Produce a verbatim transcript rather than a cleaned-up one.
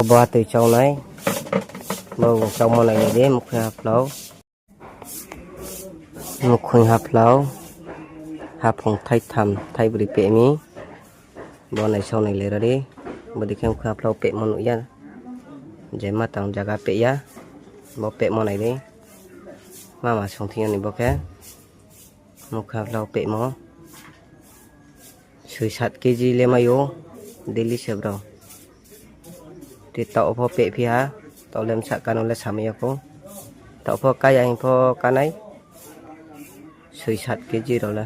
Bo atoi chau nai. Bo bung chaumo nailai di, mukhoing haphlao. Mukhoing haphlao. Haphung thaitham, thaibroi peh mi. Bo naisao nailai ra di. Bo dei khe mukhoing haphlao pehmo nuh ya. Je ma tang zaga peh ya. Bo pehmo nai di. Mama song thing yo ni bo khe. Mukhoing haphlao pehmo. Soi sat kg le mai ou, daily se brao. Te taoh pho pehphi ha, taoh le bsa kano le samai ya khou. Taoh pho ká ya hing pho kánai. Soi sat kg rao le.